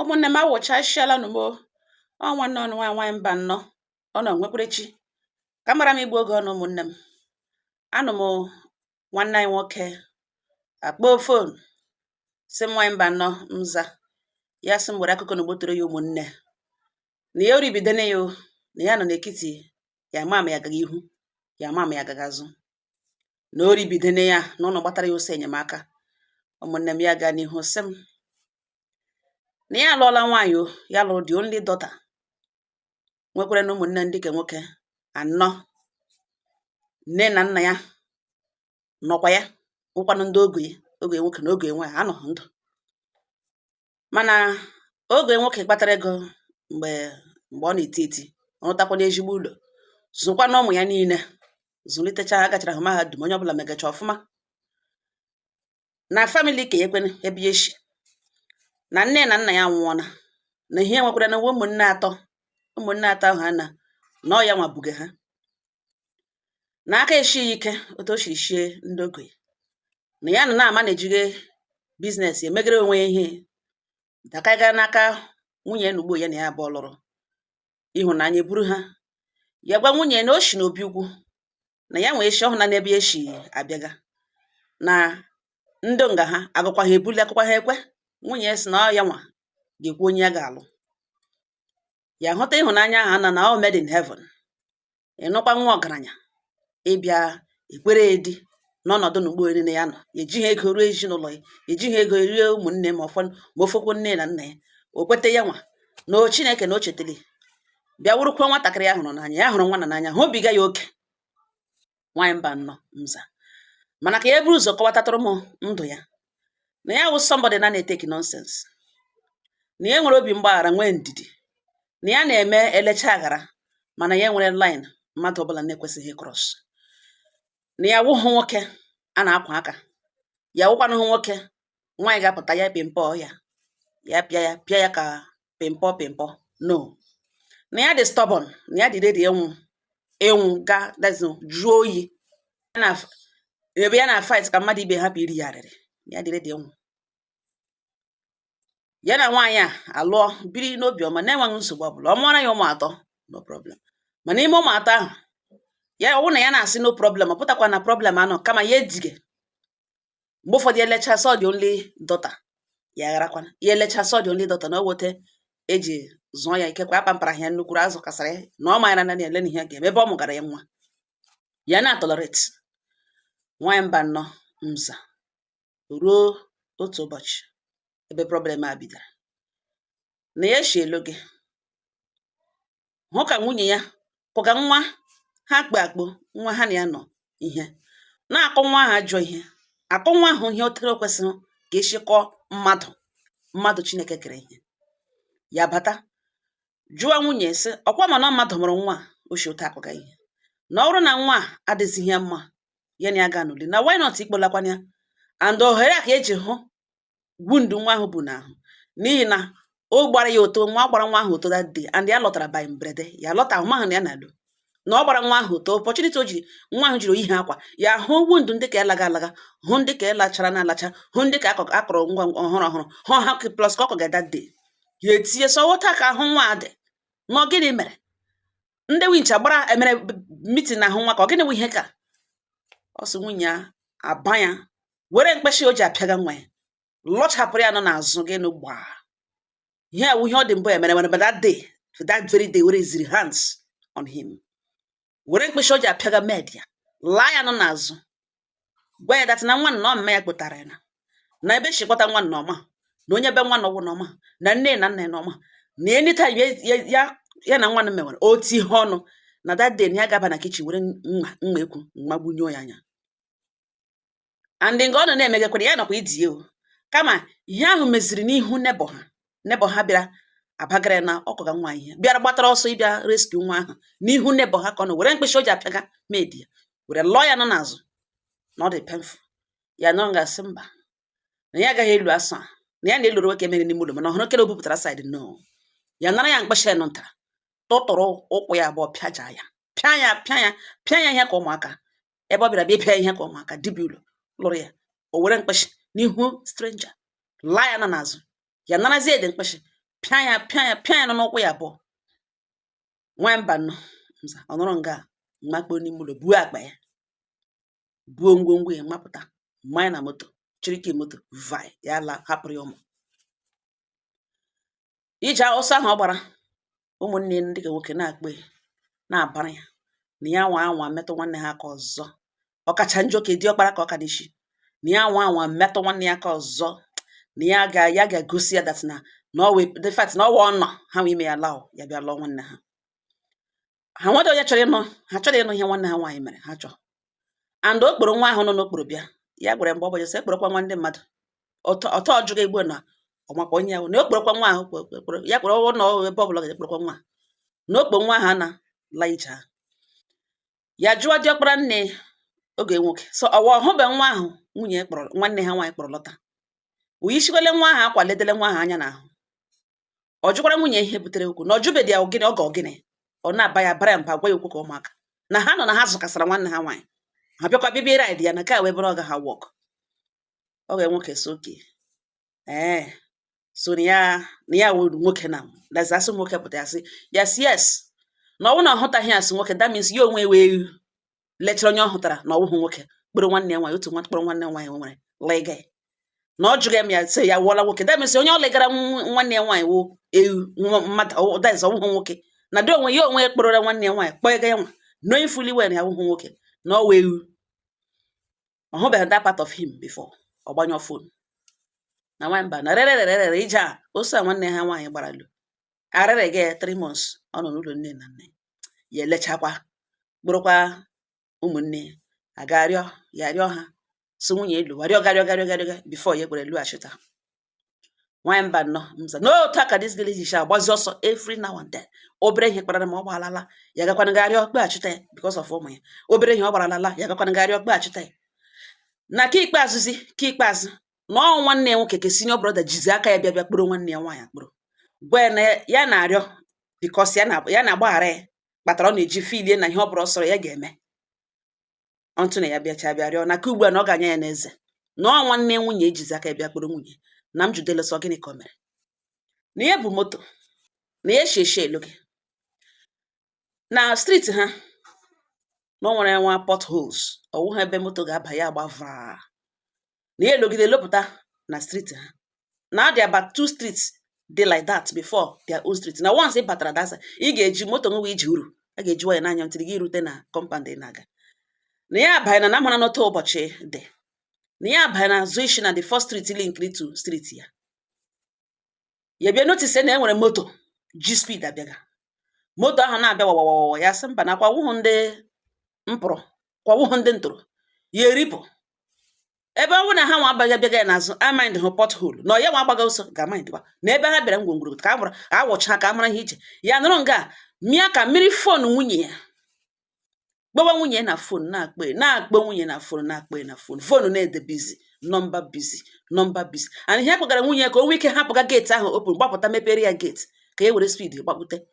Ụmụnne m, awụchasịala nụ m o. Ọ nwanne ọnụ nwaanyị, nwaanyị mba nnọọ ọ nọ nwekwarechi ka mara m igbu oge ọnụ. Ụmụnne m, anụ m nwanne anyị nwoke akpọọ phone, sị m, nwaanyị mba nnọọ, nza ya, sị m were akụkọ na gbotoro ya. Ụmụnne, na ya oribidene ya o, na ya nọ n'etiti ya, ma ma ya agaghị ihu ya, ma ma ya agaghị azụ, na o ribidene ya na ụlọ gbatara ya ọsọ enyemaka. Ụmụnne m, ya gaa n'ihu sị m na ya alụọla nwaanyị o, ya lụrụ the only daughter, nwekwara na ụmụnne ndị ke nwoke anọ. Nne na nna ya nọkwa ya, nwụkwanụ ndị oge ya, oge nwoke na oge nwaanyị anọghị ndụ. Mana oge nwoke kpatara ego mgbe ọ na-eti eti, ọ rụtakwa n'ezigbo ụlọ, zụkwa na ụmụ ya niile, zụlitecha ha, gachara ha mahadum, onye ọbụla megacha ọfụma na family. Ka ekwene ebe ya eshi na nne na nna ya nwụọna, na ihe nwekwara na ụmụnne atọ. Ụmụnne atọ ahụ, ha na ọ ya nwa buge ha na aka eshi ya ike. Otu o siri shie ndị okenye na ya nọ na-ama na-ejige business emegere onwe ya ihe dakagara n'aka nwunye na ugbo ya na ya abụọ lụrụ ịhụnanya eburu ha. Ya gwa nwunye na o shi n'obi ukwu na ya nwee shi ọhụna n'ebe ya eshi abịaga na ndị nga ha agụkwa ha ebuli akụkwa ha ekwe. Nwunye sị na ọ ya nwa ga-ekwu onye ya ga-alụ. Ya hụta ịhụnanya ahụ na ọ made in heaven. Ịnụkwa nwa ọgaranya ịbịa ekwere di n'ọnọdụ na ugbo niile ya nọ, ejighị ego ruo ezinụlọ ya, ejighị ego rie ụmụnne ma ọfọ ma ofokwu nne na nna ya. O kwete ya nwa na o Chineke na o chetali bịa wurukwa nwatakịrị ya hụrụ n'anya. Ya hụrụ nwa na n'anya, hụbiga ya oke. Nwaanyị mba nnọọ, nza, mana ka ya buru ụzọ kọwatatụrụ m ndụ ya, na ya wụ somebody na na-eteki nonsense, na ya nwere obi mgbaghara, nwee ndidi, na ya na-eme elecha aghara, mana ya nwere line mmadụ ọbụla na-ekwesịghị cross, na ya wụhụ nwoke a na-akwa aka, ya wụkwanụhụ nwoke nwaanyị ga-apụta ya pịmpọ ya, ya pịa ya, pịa ya ka pịmpọ pịmpọ. No, na ya dị stubborn, na ya dị ready ịnwụ ịnwụ ga that's jụọ oyi na ebe ya na fight ka mmadụ ibe hapụ iri ya arịrị. Na ya dị ready ịnwụ. Ya na nwaanyị a alụọ, biri n'obi ọma, na-enweghị nsogbu ọbụla. Ọ mụọra ya ụmụ atọ, no problem. Mana ime ụmụ atọ ahụ, ya ọwụ na ya na-asị no problem, ọ pụtakwa na problem anọ, kama ya ejige mgbe ụfọdụ elecha sọ the only daughter ya gharakwana ya, elecha sọ the only daughter na o wote eji zụọ ya, ikekwe akpampara ya nnukwuru azụ kasara ya na ọ maara na na-ele na ihe ga-eme ebe ọ mụgara ya nwa ya na tolerate. Nwaanyị mba nnọọ, nza, ruo otu ụbọchị ebe problem a bidoro, na ya eshi elu gị hụ ka nwunye ya kpọga nwa ha kpụ akpụ, nwa ha na ya nọ, ihe na-akọ nwa ahụ ajọ ihe, akọ nwa ahụ ihe otere kwesịrị ka esi kọọ mmadụ, mmadụ Chineke kere ihe. Ya bata jụọ nwunye sị, ọkwa mana mmadụ mụrụ nwa a o shi otu akụga ihe, na ọ bụrụ na nwa a adịzighị ya mma, ya na ya ga n'uli, na why not ikpolakwana ya? And ohere a ka eji hụ wound nwa ahụ bụ n'ahụ, n'ihi na o gbara ya ụtọ, nwa gbara nwa ahụ ụtọ that day, and ya lọtara by mberede. Ya lọta ahụ mahụ na ya na-alụ na ọ gbara nwa ahụ ụtọ opportunity o jiri nwa ahụ jiri oyihe akwa ya hụ wound ndị ka ya laga alaga, hụ ndị ka ya lachara na alacha, hụ ndị ka akọrọ ngwa ọhụrụ ọhụrụ, hụ ha plus ka ọ kọga that day. Ya etinye sọ ghọta ka ahụ nwa a dị na ọ gịnị mere ndị winch agbara emere meeting na ahụ nwa, ka ọ gịnị wụ ihe ka ọ sị nwunye ya aba ya were mkpịsị o ji apịaga nwa ya, lọchapụrụ ya nọ n'azụ gị nụ gbaa ihe a wụ ihe ọ dị mbụ ya mere mere. But that day, for that very day, were ziri hands on him, were mkpịsị o ji apịaga med ya, laa ya nọ n'azụ, gwa ya that na nwa nna mma ya kpụtara ya na ebe si kpọta nwa nna ọma, na onye be nwa nọwụ n'ọma, na nne na nna ya n'ọma, na anytime ya ya ya na nwa na mewere otu ihe ọnụ, na that day na ya ga-aba na kitchen were mma mma ekwu mmagbunye ya anya. And nga ọ nọ na-emegekwara ya nọkwa idie o, kama ihe ahụ meziri n'ihu neighbour ha. Neighbour ha bịara abagara na ọkọga nwa ihe, bịara gbatara ọsọ ịbịa rescue nwa ahụ n'ihu neighbour ha, ka ọ nọ were mkpịsị o ji apịaga maid ya were lụọ ya nọ n'azụ, na ọ dị painful. Ya nọ nga-asị mba, na ya agaghị elu asụ a na ya na-eloro nwoke mere n'ime ụlọ, mana ọhụrụ kere o bupụtara side no ya nara ya mkpịsị nọ ntara tụtụrụ ụkwụ ya abụọ, pịaja ya, pịa ya, pịa ya, pịa ya ihe ka ụmụaka ebe ọ bịara bịa pịa ihe ka ụmụaka dibịa ụlọ lụrụ ya. O were mkpịsị n'ihu stranger laa ya nọ n'azụ, ya narazie ede mkpịsị. Pịa ya, pịa ya, pịa ya nọ n'ụkwụ ya abụọ. Nwa mba nọ nza ọ nọrọ nga makpuo n'ime ụlọ, buo akpa ya, buo ngwongwo ya, mapụta mmanya na moto, chịrị moto vai ya la, hapụrụ ya ụmụ. Ije ọsọ ahụ ọ gbara, ụmụnne ndị ka nwoke na-akpọ ya, na-abara ya na ya nwa anwa metụ nwanne ha aka ọzọ, ọkacha njọ ka diọkpara ka ọ ka n'isi, na ya nwa anwa metụ nwanne ya aka ọzọ, na ya ga-egosi ya that na ọ wee the fact na ọ wụ ọnọ ha nwe ime ya laa, ya bịa lụọ nwanne ha. Ha nwere onye chọrọ ịnụ, ha chọrọ ịnụ ihe nwanne ha nwaanyị mere ha chọrọ. And o kporo nwa ahụ nọ n'okporo bịa, ya gwara mgbe ọ bụla sị ekporokwa nwa ndị mmadụ ọtọ ọtọ ọjụgo egbuo na ọmakwa onye ya na o kporokwa nwa ahụ kporo ya kpọrọ na ọ ebe ọbụla ga-ekporokwa nwa na okpo nwa ahụ ana la ije ahụ. Ya jụọ diọkpara nne oge nwoke so ọwa ọhụbe nwa ahụ nwunye kpọrọ, nwanne ha nwaanyị kpọrọ lọta, oyisikwele nwa ahụ akwa, ledele nwa ahụ anya n'ahụ. Ọ jụkwara nwunye ihe butere okwu na ọ jụbedị ya ogịnị, ọgọ gịnị, ọ na-aba ya, bara ya mba, gwa ya okwu ka ụmụaka na ha nọ na ha zụkasara nwanne ha nwaanyị, ha bịakwa bịbịa ride ya na ka wee bụrụ ọga ha work. Ọ ga nwoke so oke ee so na ya wụ nwoke na that's asị nwoke pụta ya sị yes, yes, na ọ bụrụ na ọ hụtaghị ya asị nwoke, that means ya onwe wee lechara onye ọ hụtara na ọ wụghị nwoke kpụrụ nwanne ya nwaanyị, otu nwa kpụrụ nwanne ya nwaanyị nwere lega ya, na ọ jụghị m ya sị ya wụọla nwoke, that means onye ọ legara nwanne ya nwaanyị wụ ewu mmadụ, that is ọwụghị nwoke, na dị onwe ya onwe kpọrọ nwanne ya nwaanyị kpọọ ya nwa, knowing fully well na ya wụghị nwoke, na ọ wụ ewu. Ọ hụbeghị that part of him before. Ọ gbanyụọ phone na nwamba na rerererere ije a ose a nwanne ha nwaanyị gbara lu arịrị ga 3 months ọ nọ n'ụlọ nne na nne ya, elechakwa kpụrụkwa ụmụnne aga rịọ ya, rịọ ha so nwunye elu rịọga rịọga rịọga rịọga before ya ekwere lughachita. Nwanyị mba nnọọ mza n'otu aka this village shi agbazi ọsọ every now and then. Obere ihe kparara ma ọ gbalala ya, gakwana ga rịọ kpeghachita ya because of ụmụ ya. Obere ihe ọ gbaralala ya, gakwana ga rịọ kpeghachita ya. Na ka ikpeazụzi, ka ikpeazụ na ọ nwanne ya nwoke ke senior brother jizi aka ya bịa bịa kpụrụ nwanne ya nwaanyị akpụrụ, gwa ya na ya na-arịọ because ya na-agbaghara ya kpatara ọ na-eji filie na ihe ọ bụla ọ sọrọ ya ga-eme ọntụ na ya bịacha bịa rịọ na ka ugbu a na ọ ga-anya ya n'eze, na ọ nwanne nwunye ejizi aka ya bịa kpụrụ nwunye na m judele sọ gịnị ka o mere na ya bụ moto na ya eshi eshi elu gị na street ha, na o nwere nwa potholes, ọwụ ha ebe moto ga-aba ya agba vaa, na ya elogide lopụta na street ha, na adị about two streets dị like that before their own street, na once ị batara dasa ị ga-eji moto nwewe ije uru a ga-eji nwayọ n'anya ntiri gị rute na compound ị na-aga. Na ya abanye na mara n'otu ụbọchị dị na ya abanye na azụ isi na the first street linked to street ya, ya bịa notice na e nwere moto ji speed abịaga. Moto ahụ na-abịa wawawawa, ya sị mba, na kwa wụhụ ndị mpụrụ, kwa wụhụ ndị ntụrụ ya eripụ ebe ọ bụrụ na ha nwa abaghị abịaga ya n'azụ amind hụ pothole na ọ ya nwa agbaga ọsọ ga mind kwa na ebe ha bịara ngwongworo ka a mara awụcha ka a mara ihe iche ya nụrụ nga mịa ka mmiri phone nwunye ya kpọwa nwunye na phone, na-akpọ na-akpọ nwunye na phone, na-akpọ na phone, phone na-ede busy number, busy number, busy. And ihe kpọgara nwunye ya ka o nwee ike hapụga gate ahụ open, gbapụta mepere ya gate ka e were speed gbapute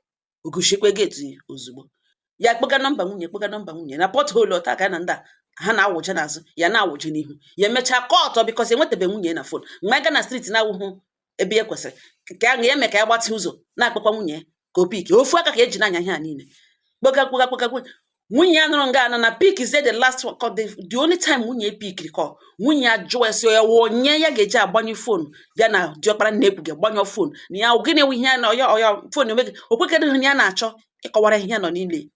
ogochikwe gate ozugbo. Ya kpọga nọmba nwunye, kpọga nọmba nwunye na pothole ọta ka ya na ndị a ha na-awụje n'azụ ya, na-awụje n'ihu ya, emechaa kọtọ because enwetabe nwunye na phone. Mgbe aga na street na-awụhụ ebe ya kwesịrị ka ya eme ka ya gbatị ụzọ na-akpọkwa nwunye ka o pick ofu aka ka eji n'anya ihe a niile kpoga kpoga kpoga kpoga. Nwunye ya nụrụ nga anọ na pick say the last one call, the only time nwunye pickiri call, nwunye ya jụọ esi ya wụ onye ya ga-eji agbanyụ phone ya na diọkpara nna ekwu ga-agbanyụ phone na ya gịnị wụ ihe ya na ọya ọya phone omegị o kwekedịghị na ya na-achọ ịkọwara ihe ya nọ n'ile.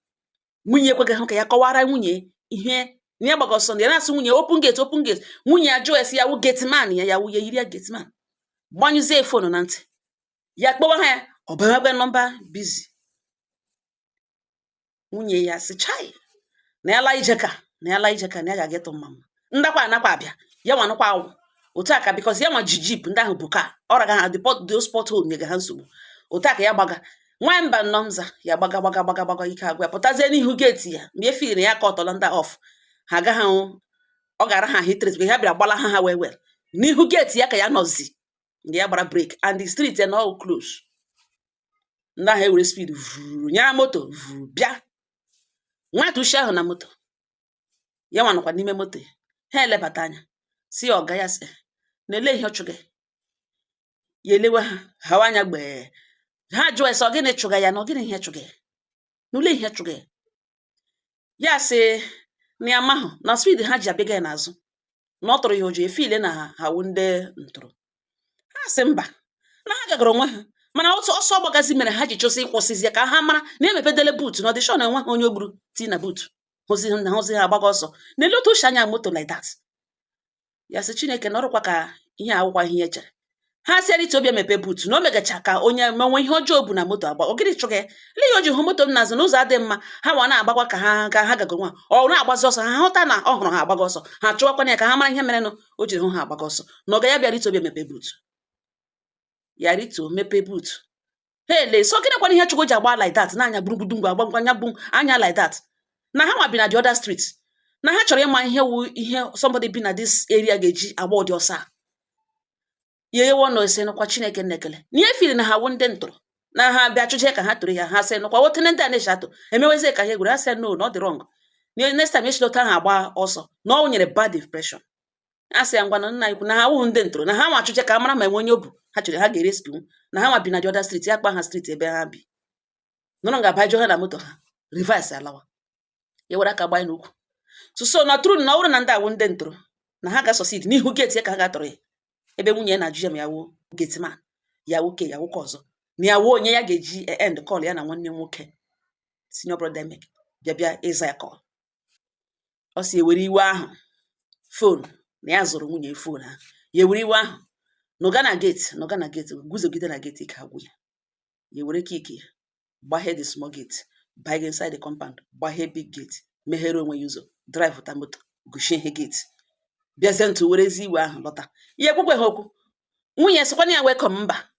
Nwunye ekweghị hụ ka ya kọwara nwunye ihe na ya gbaga ọsọ, na ya na-asị nwunye open gate, open gate. Nwunye ya jụọ esi ya wụ gate man ya, ya wụ ya yiri ya gate man, gbanyụzie phone na ntị ya, kpọwa ha ya ọ banyekwe number busy. Nwunye ya sị chai, na ya laa ije ka na ya laa ije ka na ya ga-aga ịtụ mma mma ndakwa anakwa abịa ya nwa nụkwa awụ otu a ka because ya nwa ji jeep ndị ahụ bụ ka ọ raga ha the pot those pothole nyega ha nsogbu. Otu a ka ya gbaga nwa mba nnọọ nza ya gbaga gbaga gbaga gbaga ike agwa ya pụtazie n'ihu gate ya mgbe e feel ya ka ọtọla ndị off ha agaghị ahụ ọ gara ha hitres ha bịara gbala ha ha wee wel n'ihu gate ya ka ya nọzi mgbe ya gbara brake and the street ya na all close. Ndị ahụ ewere speed vuru nyara moto vuru bịa nwata ushi ahụ na moto ya nwa nọkwa n'ime moto ya. Ha elebata anya si ya ọga ya sị na ele ihe ọchụ gị ya elewe ha hawa anya gbee. Ha jụọ ese ọ gịnị chụga ya, na ọ gịnị ihe chụga ya, na ule ihe chụga ya. Ya sị na ya mahụ na speed ha ji abịaga ya n'azụ, na ọ tụrụ ya ụjọ efile na ha wụ ndị ntụrụ. Ha sị mba, na ha gagara onwe ha, mana otu ọsọ gbagazi mere ha ji chọsị ịkwụsịzie ka ha mara na emepedele boot, na ọdịshọ na enwe ha onye o gburu tii na boot, hụzi na hụzi ha agbaga ọsọ n'elu otu uche anya moto like that. Ya sị Chineke na ọrụkwa ka ihe awụkwa ihe ya chere. Ha si arịta obi emepe boot, na o megacha ka onye menwe ihe ọjọọ bu na moto agba. Ọ gịnị chụga ya? Lee ihe o ji hụ moto m n'azụ n'ụzọ adị mma. Ha nwa na-agbakwa ka ha gago nwa, ọ na-agbazi ọsọ, ha hụta na ọ hụrụ ha agbaga ọsọ, ha chụwakwana ya ka ha mara ihe merenụ o jiri hụ ha agbaga ọsọ, na ọ ga ya bịa rito obi emepe boot. Ya rituo mepe boot, ha ele so gịnị kwana ihe chukwu ji agba like that n'anya gburugburu ngwa agba anya gbu anya like that, na ha nwa bi na the other street, na ha chọrọ ịma ihe wu ihe somebody bi na this area ga-eji agba ụdị ọsọ a. Ya ewe ọnụ ese nụkwa Chineke nnekele na ihe fili na ha wụ ndị ntụrụ, na ha bịa chụje ka ha tụrụ ya. Ha sị nụkwa wotene ndị a na-eji atụ emewezie ka ha egwuru. Ha sị no, na ọ dị wrong, na next time echilota ha agba ọsọ, na ọ nyere bad impression. A sị ya ngwa, na nna ikwu na ha awụghị ndị ntụrụ, na ha nwa achụche ka a mara ma enwe onye obu ha chere ha ga-erescue, na ha nwa bi na the other street. Ya kpa ha street ebe ha bi nọrọ nga abajọ ha na moto ha reverse alawa. Ya were aka gbanye n'ukwu so na true, na ọ bụrụ na ndị awụ ndị ntụrụ, na ha ga-succeed n'ihu gate ya ka ha ga-atọrọ ya, ebe nwunye ya na-ajụ ya ma ya wụ gate man, ya nwoke, ya nwoke ọzọ, na ya wụ onye ya ga-eji end call ya na nwanne nwoke senior brother Emek bịa bịa ịza ya call. Ọ si ewere iwe ahụ phone na ya zụrụ nwunye phone ahụ, ya ewere iwe ahụ nọga na gate, nọga na gate, guzogide na gate, ike agwụ ya. Ya ewere key ya gbahee the small gate, banye inside the compound, gbahee big gate, meghere onwe ya ụzọ, drive ta moto, guchie ihe gate, bịazie ntụ werezi iwe ahụ lọta. Ya ekwekwe ha okwu. Nwunye sịkwana ya welcome, mba.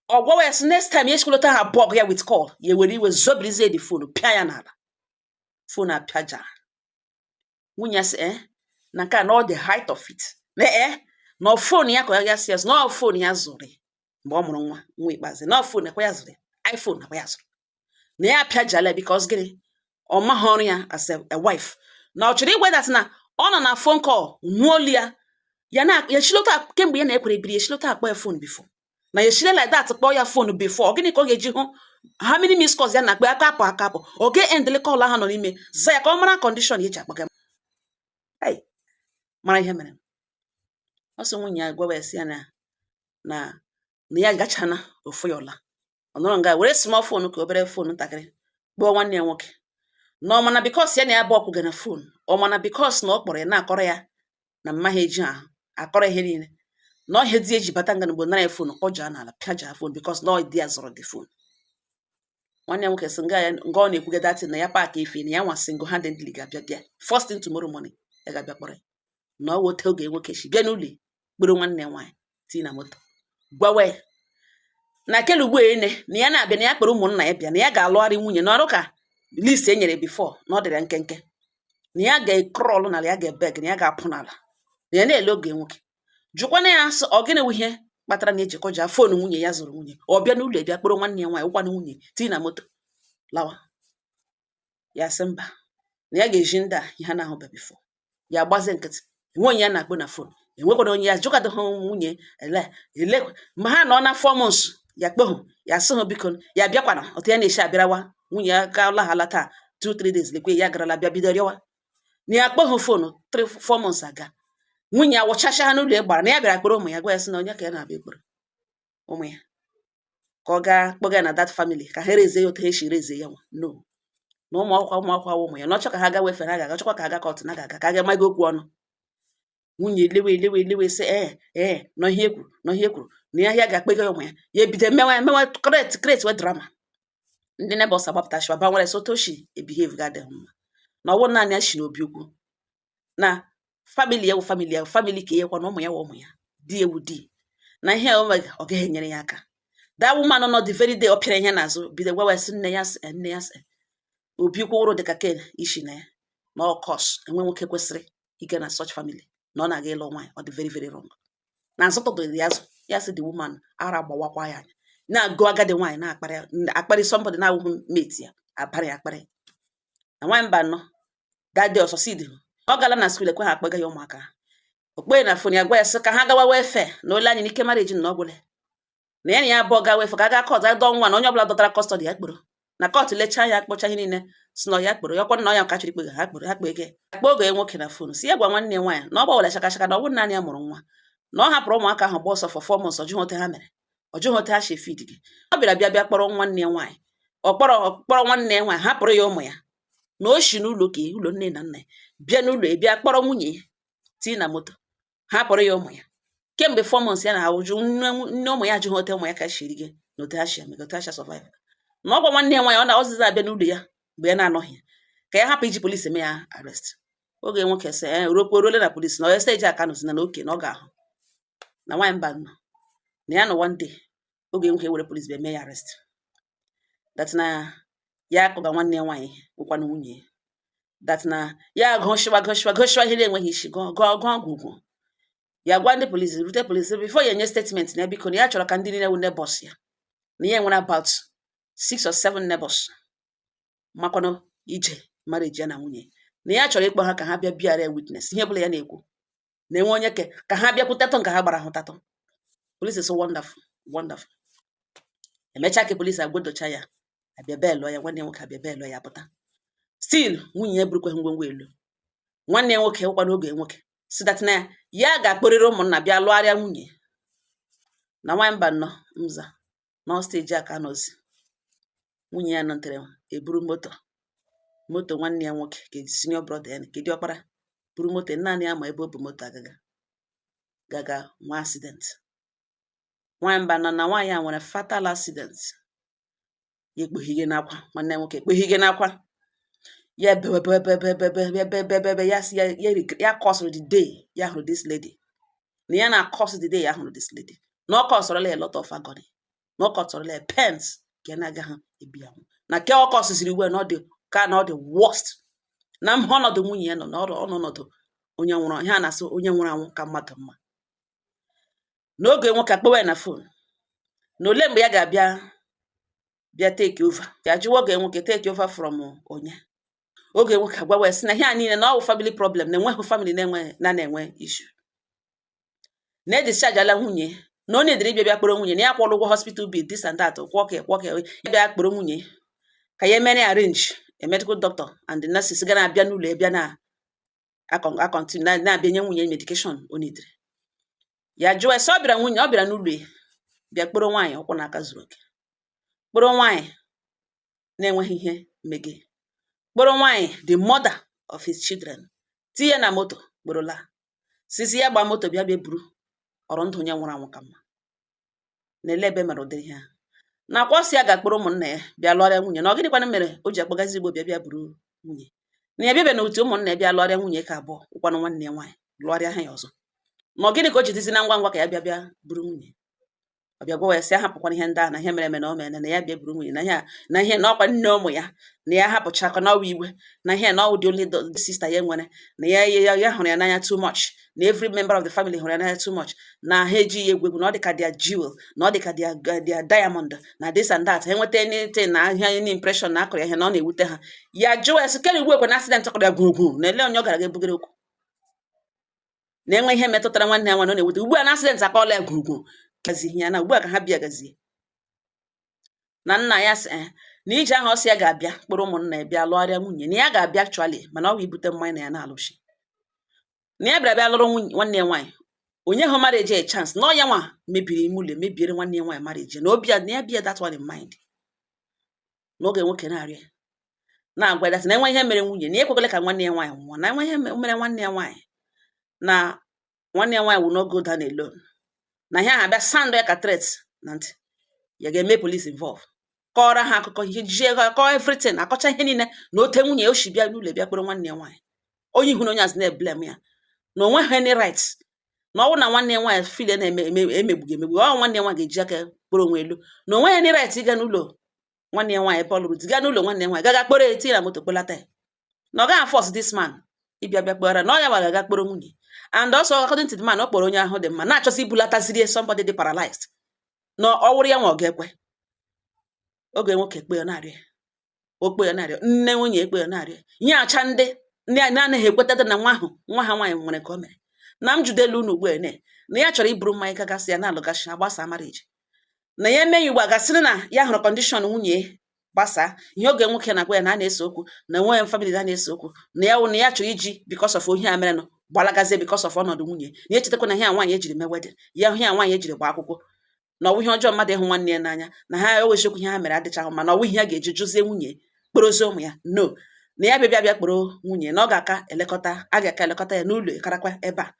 Ọ gwawa ya sị next time ya esikwalota ha bug ya with call. Ya ewere iwe zobirizie the phone, pịa ya n'ala, phone apịaja. Nwunye ya sị na nke a na ọ the height of it, na na ọ phone ya ka ya sị ya na ọ phone ya zụrụ ya mgbe ọ mụrụ nwa nwa ikpeazụ, na ọ phone ekwa ya zụrụ ya, iPhone nakwa ya zụrụ, na ya apịajala ya because gịnị? Ọ maghị ọrụ ya as a wife, na ọ chọrọ ịgwa that na ọ nọ na phone call nụọ olu ya, ya na ya eshilota kemgbe ya na-ekwere biri, eshilota akpọ ya phone before, na ya eshile like that kpọọ ya phone before. Ọ gịnị ka ọ ga-eji hụ how many missed calls ya na-akpọ aka apụ aka apụ? Ọ ga-endele call ahụ nọ n'ime za ya ka ọ mara condition ya eji akpọga. Hey, mara ihe mere. Ọ sị nwunye ya gwawa ya sị ya na ya gachana ofu ya ụla, ọ nọrọ nga were small phone ka obere phone ntakịrị kpọọ nwanne ya nwoke, na ọ mana because ya na ya bụ ọkwụga na phone, ọ mana because na ọ kpọrọ ya na-akọrọ ya na mma ha eji ahụ akọrọ ihe niile, na ọhịa di eji bata nga mgbe nara ya phone kọjaa n'ala, pịaja phone, because na ọ di ya zụrụ the phone. Nwanne ya nwoke sị nga ya nga ọ na-ekwuga datin na ya pack efe, na ya nwa single handedly ga-abịa bịa first thing tomorrow morning, ya ga-abịa kpọrọ ya, na ọ wote oge nwoke si bịa n'ụlọ kpere nwanne ya nwaanyị tii na moto, gwawa ya na kele ugbu ene na ya na-abịa, na ya kpere ụmụnna ya bịa, na ya ga-alụgharị nwunye na ọrụ ka list e nyere before na ọ dịrị ya nkenke, na ya ga-ecrawl n'ala, ya ga-ebeg, na ya ga-apụ n'ala, na ya na-ele oge nwoke jụkwana ya sị ọ gịnị wụ ihe kpatara na ejikọja phone nwunye ya zụrụ nwunye, ọ bịa n'ụlọ bịa kpọrọ nwanne ya nwaanyị ụkwanụ nwunye tii na moto lawa. Ya sị mba, na ya ga-eji ndị a ihe ha na-ahụbe before. Ya gbazie nkịtị, enwe onye ya na-akpọ na phone, enwekwana onye ya jụkadịghị nwunye ele ele ma ha nọ na 4 months. Ya kpohụ ya sị hụ biko ya bịakwana otu ya na-esi abịarawa nwunye ya ka laghala taa 2-3 days, lekwe ya garala bịa bido rịọwa na ya kpohụ phone 3-4 months aga. Nwunye ya wụchacha ha n'ụlọ ya gbara na ya bịara kpọrọ ụmụ ya, gwa ya sị na onye ka ya na-abịa ekporo ụmụ ya, ka ọ gaa kpọga ya na that family ka ha rezie ya otu ha esi rezie ya nwa no na ụmụ akwụkwọ, ụmụ akwụkwọ awụ ụmụ ya, na ọchọ ka ha ga wefe ha ga-aga, chọkwa ka ha ga court na ga-aga ka a ga mago okwu ọnụ. Nwunye lewe lewe lewe sị ee nọ ihe ekwuru, nọ ihe ekwuru, na ya ya ga-akpega ya ụmụ ya. Ya ebido mewe mewe create create we drama. Ndị neighbors agbapụta shiwa ba nwere so otu o si ebehave ga adịghị mma, na ọwụ naanị ya shi n'obi ukwu na family ya wụ family ya wụ family ka ya kwa, na ụmụ ya wụ ụmụ ya, di ewu di na ihe a o mere ọ gaghị enyere ya aka. That woman nọ the very day ọ pịara ihe n'azụ bido gwawa ya sị nne ya sị nne ya sị obi ukwu wụrụ dịka ken ishi na ya na ọ curse enwe nwoke kwesịrị ike na such family na ọ na-aga ịlụ nwaanyị, ọ dị very very wrong na azụ tụtụrụ ya azụ. Ya sị the woman ara gbawakwa ya anya na-agụ agadi nwaanyị na-akparị akparị somebody na-awụghị mate ya, abarị ya akparị na nwaanyị mba nọ. That day ọsọ sid ọ gala na school ekwe ha akpọga ya ụmụaka okpe na phone ya gwa ya sị ka ha gawa welfare na ole anyị n'ike marriage na ọgwụle. Na ya na ya abụọ gawa efe ka a gaa court adọ nwa, na onye ọbụla dọtara custody ya kporo na court lechaa ya, akpọcha ihe niile, si na ya kporo ya, ọkwa na ya ka chọrọ ikpe ha kporo ha kpee ege. Akpọ oge nwoke na phone, si ya gwa nwanne ya nwaanyị na ọ gbawara shaka shaka, na ọ bụrụ naanị ya mụrụ nwa, na ọ hapụrụ ụmụaka ahụ gba ọsọ for 4 months, ọ jụghị ote ha mere, ọ jụghị ote ha si feed gị. Ọ bịara bịa kpọrọ nwanne ya nwaanyị, ọ kpọrọ nwanne ya nwaanyị, hapụrụ ya ụmụ ya, na o si n'ụlọ ka ụlọ nne na nna ya bịa n'ụlọ ya, bịa kpọrọ nwunye ya tii na moto, hapụrụ ya ụmụ ya kemgbe 4 months. Ya na ahụjụ nne nne ụmụ ya, ajụghị ote ụmụ ya ka si eri gị na ote ha si eme, ote ha si survive. Na ọ gwa nwanne ya nwaanyị ọ na ọzịza abịa n'ụlọ ya mgbe ya na-anọghị ya, ka ya hapụ iji polisi eme ya arrest. Oge nwoke sị e ruokwa ruole na polisi na onye stage aka nọzi na oke na ọ ga-ahụ na nwaanyị mba nọ na ya nọ. One day, oge nwoke were polisi bịa mee ya arrest, that na ya akụga nwanne ya nwaanyị wụkwanụ nwunye ya, that na ya gụshiwa gụshiwa gụshiwa ihe na-enweghị isi, gụọ gụọ gụọ gwugwu. Ya gwa ndị polisi, rute polisi before ya enye statement, na ya biko, na ya chọrọ ka ndị niile wụ neighbors ya, na ya nwere about six or seven neighbors makwanụ ije marriage ya na nwunye, na ya chọrọ ịkpọ ha ka ha bịa bịara ya witness ihe ọbụla ya na-ekwu, na-enwe onye ke ka ha bịakwutetụ nke ha gbara hụtatụ. Police is so wonderful, wonderful. Emechaa ka polisi agwodocha ya, abịa belụọ ya, nwanne ya nwoke abịa belụọ ya, pụta. Still nwunye ya burukwa ngwongwo elu. Nwanne ya nwoke wụkwa n'oge nwoke si that na ya ga-akpọrịrị ụmụnna bịa lụgharịa nwunye. Na nwaanyị mba nnọọ nza nọ stage a ka nọzi, nwunye ya nọtere eburu moto nwanne ya nwoke ka senior brother ya nke diọkpara buru moto naanị ya, ma ebe o bu moto agaga gaga nwa accident. Nwaanyị mba nọ na nwaanyị a nwere fatal accident. Ya ekpughige n'akwa, nwanne ya nwoke ekpughige n'akwa, ya bewe bewe bewe bewe bewe bewe bewe bewe. Ya sị ya ya ya kọsụrụ the day ya hụrụ this lady, na ya na curse the day ya hụrụ this lady, na ọ kọsụrụla ya a lot of agony, na ọ kọsụrụla ya pains ka ya na-agaghị ebi ahụ, na ke ọ kọsụziri ugbu a na ọ dị ka na ọ dị worst na mha ọnọdụ nwunye ya nọ na ọrụ ọnọdụ onye nwụrụ, ihe a na-asị onye nwụrụ anwụ ka mmadụ mma. N'oge nwoke akpọwa ya na phone na ole mgbe ya ga-abịa bịa take over. Ya jụwa oge nwoke, take over from onye? Oge nwoke agwawa ya sị na ihe a niile na ọ wụ family problem, na enweghị family na-enwe na na-enwe issue, na e discharge ala nwunye, na onye dịrị ịbịa bịa kpọrọ nwunye, na ya kwụrụ ụgwọ hospital bill, this and that, kwụọ ka kwụọ ka ya bịa kpọrọ nwunye, ka ya emere arrange a medical doctor and the nurses ga na-abịa n'ụlọ ya, bịa na a continue na-abịa nye nwunye medication o nidiri. Ya jụọ ya sị ọ bịara nwunye, ọ bịara n'ụlọ ya bịa kpọrọ nwaanyị ụkwụ na aka zuru oke, kpọrọ nwaanyị na-enweghị ihe mege, kpọrọ nwaanyị the mother of his children, tinye na moto kpọrọla sisi ya gbaa moto bịa bịa buru ọrụ ndụ onye nwụrụ anwụ ka mma. Na-ele ebe mere ụdịrị ihe a nakwa ọsị ya ga-akpọrọ ụmụnna ya bịa lụọrịa nwunye, na ọ gịnịkwanụ mere o ji akpọgazi Igbo bịa bịa buru nwunye, na ya bịa na otu ụmụnna ya bịa lụọrịa nwunye ka abụọ ụkwanụ nwanne ya nwaanyị lụọrịa ha ya ọzọ, na ọ gịnị ka o ji dịzi na ngwa ngwa ka ya bịa bịa buru nwunye. Ọ bịa gwawa ya sị ya hapụkwana ihe ndị ahụ, na ihe mere eme na o mere, na ya bịa buru nwunye, na ihe a na ihe na ọkwa nne ụmụ ya, na ya hapụchakwa na ọwa iwe, na ihe na ọwụ the only sister ya nwere, na ya hụrụ ya n'anya too much, na every member of the family hụrụ ya n'anya too much, na ha eji ya egwu egwu, na ọ dị ka their jewel, na ọ dị ka their diamond, na this and that. Ha enweta anything na ahịa, any impression na akụrụ ya ihe, na ọ na-ewute ha. Ya jụọ ya sị kere ugbu ekwe na accident kọrọ ya gwugwu, na ele onye ọ gara ga ebugere okwu, na enwe ihe metụtara nwanne ya nwaanyị ọ na-ewute ugbu a na accident akọọla ya gwugwu gazi ya, na ugbu a ka ha bịa gazie na nna ya sị na ije ahụ ọ sị ya ga-abịa kpọrọ ụmụnna ya bịa lụgharịa nwunye, na ya ga-abịa actually, mana ọ bụ ibute mmanya na ya na-alụchi, na ya bịara bịa lụrụ nwunye nwanne ya nwaanyị, onye hụ marriage a chance, na ọ ya nwa mebiri ime ụlọ, mebiere nwanne ya nwaanyị marriage, na obi na ya bịa that one in mind. N'oge nwoke na-arịọ ya, na-agwa ya na enwe ihe mere nwunye, na ya ekwekwala ka nwanne ya nwaanyị nwụọ, na enwe ihe mere nwanne ya nwaanyị, na nwanne ya nwaanyị will not go down alone, na ihe ahụ abịa sound ya ka threat na ntị, ya ga-eme police involve, kọọrọ ha akụkọ ihe jie kọọ everything, akọcha ihe niile na ote nwunye o si bịa n'ụlọ bịa kpọrọ nwanne ya nwaanyị, onye ihu na onye azụ na-eblame ya, na onwe ha any right, na ọ bụrụ na nwanne ya nwaanyị feel na-eme emegbughị emegbu, ọ nwanne ya nwaanyị ga-eji aka kpọrọ onwe elu, na onwe ya any right ịga n'ụlọ nwanne ya nwaanyị ebe ọ lụrụ di, gaa n'ụlọ nwanne ya nwaanyị gaga kpọrọ ya, tinye na moto kpọlata ya, na ọ gaghị force this man ịbịa bịa kpọrọ, na ọ ya nwa ga-aga kpọrọ nwunye. And also, according to the man, ọ kpọrọ onye ahụ dị mma na-achọsị ibulataziri somebody dị paralyzed, na ọ wụrụ ya nwa ọ ga-ekwe. Oge nwoke ekpe ya na-arịọ ya, okpe ya na-arịọ nne nwunye, ekpe ya na-arịọ ya, nye acha ndị ndị a na-anaghị ekwetata na nwa ahụ nwa ha nwaanyị nwere ka o mere na m judelu unu ugbu a na ya chọrọ iburu mmanya gagasị ya na-alụgasị agbasa marriage. Na ya eme ya ugbu a, gasịrị na ya hụrụ condition nwunye gbasaa ihe oge nwoke na-agwa ya na a na-ese okwu na enweghị family na na-ese okwu, na ya wụ na ya chọrọ iji because of ohi a merenụ gbalagazie, because of ọnọdụ nwunye na echetakwa na ihe a nwaanyị ejiri mee wedding ya, ihe a nwaanyị ejiri gbaa akwụkwọ, na ọwụ ihe ọjọọ mmadụ ịhụ nwanne ya n'anya, na ha eweziokwu ihe ha mere adịchaghị mma, na ọwụ ihe a ga-eji jụzie nwunye kporozie ụmụ ya. No, na ya bịa bịa bịa kporo nwunye, na ọ ga-aka elekọta, a ga-aka elekọta ya n'ụlọ karakwa ebe a.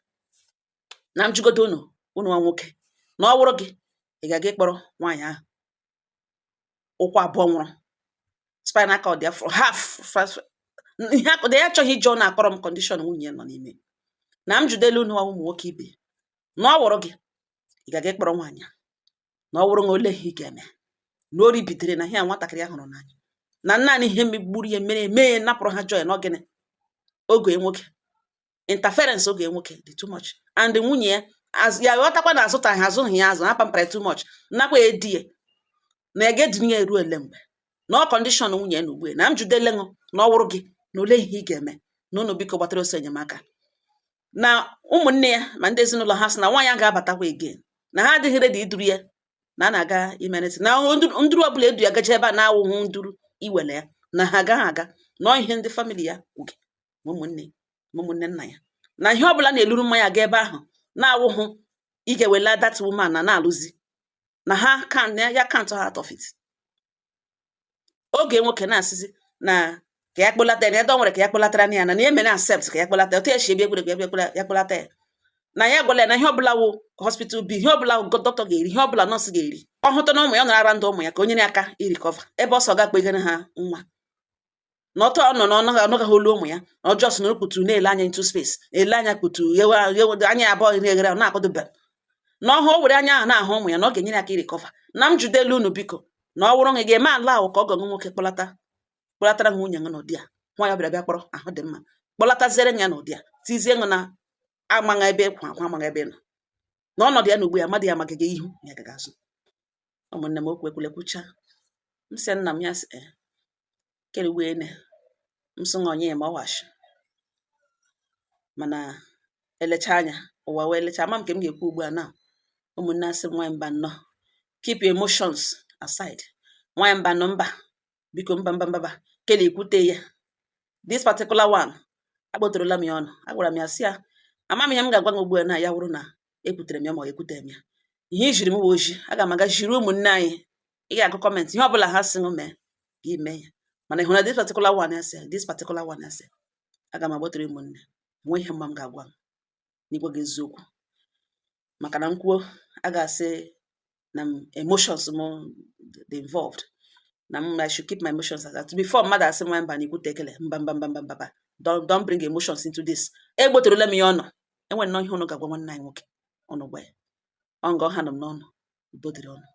Na m jụgodo unu, unu nwa nwoke, na ọ wụrụ gị, ị ga-aga ịkpọrọ nwaanyị ahụ ụkwụ abụọ nwụrụ, spinal cord ya half ihe akụda ya, achọghị ije, ọ na-akọrọ m condition nwunye nọ n'ime. Na m jụdelu unu ụmụ nwoke ibe, na ọ wụrụ gị, ị ga-aga ịkpọrọ nwaanyị a? Na ọ wụrụ na ole ihe ị ga-eme na o ribidere na ihe a nwatakịrị ya hụrụ n'anya, na naanị ihe megburu ya mere mee ya napụrụ ha joy na ogene oge nwoke interference, oge nwoke dị too much, and nwunye ya ya ghọtakwa na azụtaghị azụghị ya azụ, ha pampara too much, nakwa edi ya na ya ga-edinye ya eruo ele mgbe na ọ condition nwunye ya na ugbu a. Na m jụdele ṅụ, na ọ wụrụ gị, na ole ihe ị ga-eme? Na unu biko gbatara ọsọ enyemaka na ụmụnne ya ma ndị ezinụlọ ha sị na nwaanyị a ga-abatakwa again, na ha adịghị ready iduru ya, na a na-aga imerịtị na nduru ọbụla edu ya gaje ebe a na-awụghị nduru iwele ya, na ha agaghị aga. Nọọ ihe ndị family ya kwuge, ma ụmụnne ma ụmụnne nna ya, na ihe ọbụla na-eluru mmanya aga ebe ahụ na-awụghụ ị ga-ewela that woman na na-alụzi na ha can ya count her out of it. Oge nwoke na-asịzi na ka ya kpọlata ya, na ede o nwere ka ya kpọlatara ya, na ya emere accept ka ya kpọlata ya, otu ya si ebi egwuregwu ya kpọlata ya, na ya gwara ya na ihe ọbụla wụ hospital bill, ihe ọbụla wụ dọkịta ga-eri, ihe ọbụla nọọsụ ga-eri, ọ hụta na ụmụ ya, ọ nara ara ndụ ụmụ ya ka o nyere aka irecover ebe ọsọ ga kpegara ha nwa na ọtọ ọ nọ na ọnụ anụgaghị olu ụmụ ya, na ọjọọ sị na o kputu na-ele anya into space, ele anya kputu ghewe ghewe anya abụọ na-eghere na-akọdobe na ọhụ o were anya ahụ na-ahụ ụmụ ya, na ọ ga-enyere aka irecover. Na m jụdelu unu biko, na ọ wụrụ na ị ga-eme ala ahụ ka ọ gọgụ nwoke kpọlata kpọlatara nwunye gị n'ụdị a nwa ya bịara bịa kpọrọ ahụ dị mma, kpọlataziere ya n'ụdị a tizie ṅụ na amaghị ebe ịkwụ akwa, amaghị ebe ị nọ na ọnọdụ ya na ugbu ya mmadụ ya amaghị ihu ya agaghị azụ. Ụmụnne m, okwu ekwule kwucha, m sị nna m, ya sị ee kere ene m sị ṅụ onye ma ọwashi, mana elecha anya ụwa wee lecha ama m nke m ga-ekwu ugbu a. Na ụmụnne asị m nwaanyị mba nnọọ, keep your emotions aside. Nwaanyị mba nọ mba, biko, mba mba mba mba kele ikwute ya. This particular one akpọtorola m ya ọnụ, agwara m ya sị ya ama m ihe m ga-agwa gị ugbu a, na ya wụrụ na ekwutere m ya ma ọ ekwutere m ya, ihe i jiri m wụ oji, aga m aga jiri ụmụnne anyị. Ị ga-agụ comment, ihe ọbụla ha sị m mee gị mee ya, mana ị hụrụ na this particular one ya sị, this particular one ya sị aga m agbatara ụmụnne nwe ihe mma m ga-agwa m n'ịgwa gị eziokwu, maka na m kwuo a ga-asị na m emotions m dị involved, na m I should keep my emotions aside before mmadụ asị m mba na ikwute ekele mba mba mba mba mba mba, don't bring emotions into this. Egboterela m ya ọnụ, enwere nnọọ ihe unu ga-agwa nwanne anyị nwoke, ọnụ gwa ya ọ nga ọha nọ m n'ọnụ. Udo dịrị ọnụ.